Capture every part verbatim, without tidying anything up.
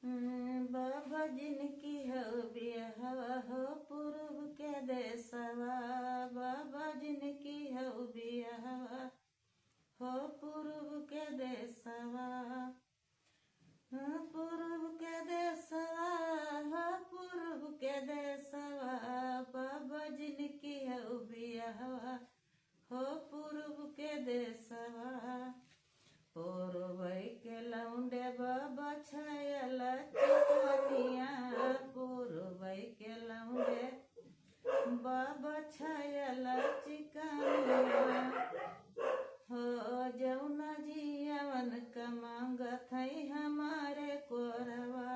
हम्म, बाबा जिनकी हौ बियहवा हो पूरब के देसवा, बाबा जिनकी हौ बियहवा हो पूरब के देसवा। हाँ, पूरब के देसवा, हो पूरब के देसवा, बाबा जिनकी हौ बियहवा हो पूरब के देसवा। पूरबई के लौंडे बाबा छाया लचकनिया, पूरबई के लौंडे बाबा छाया लचकनिया। हो जौना जियावन का मांगत है हमारे कोरवा,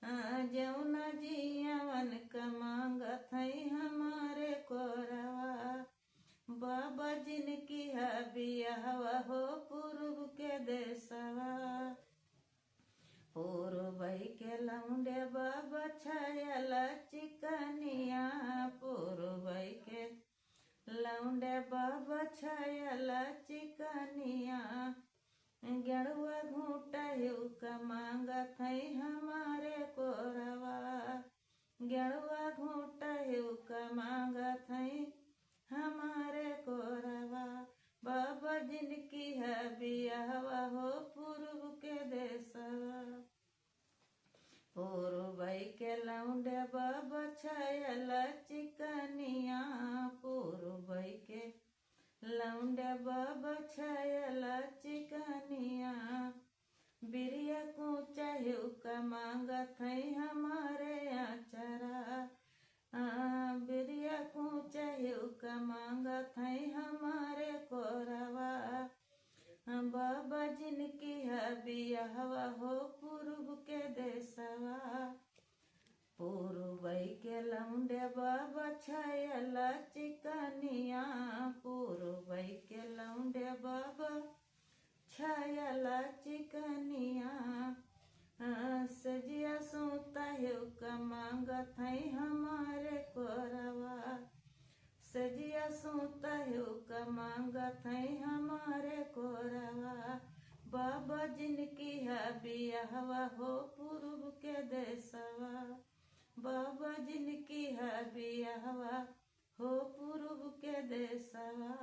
हाँ, जौना जियावन का मांगत है हमारे कोरवा, बाबा जिनकी है बियहवा हो पूरब के देसवा। पूरबई के लौंडे बाबा छाया लचकनिया, पूरबई के लौंडे बाबा छाया लचकनिया। गेड़ुआ घूंटा हेउ का मांगत है हमारे कोरवा, गेड़ुआ घूंटा हेउ का मांगत है हमारे कोरवा। बाबा जिनकी है बियहवा हो पूरब के देसवा। पूरबई के लौंडे बाबा छाया लचकनिया, पूरबई के लौंडे बाबा छाया लचकनिया। बिरिया कूचा हेउ का मांगत है हमारे आचरा, हाँ, बिरिया कूचा हेउ का मांगत है हमारे कोरवा। हाँ, बाबा जिनकी है बियहवा हो पूरब के देसवा। पूरबई के लौंडे बाबा छाया लचकनिया, पूरबई के लौंडे बाबा छाया लचकनिया। हाँ, सजिया सूता हेउ का मांगत है हमारे कोरवा, सजिया सूता हेउ का मांगत है हमारे कोरवा। बाबा जिनकी है बियहवा हो पूरब के देसवा, बाबा जिनकी है बियहवा हो पूरब के देसवा।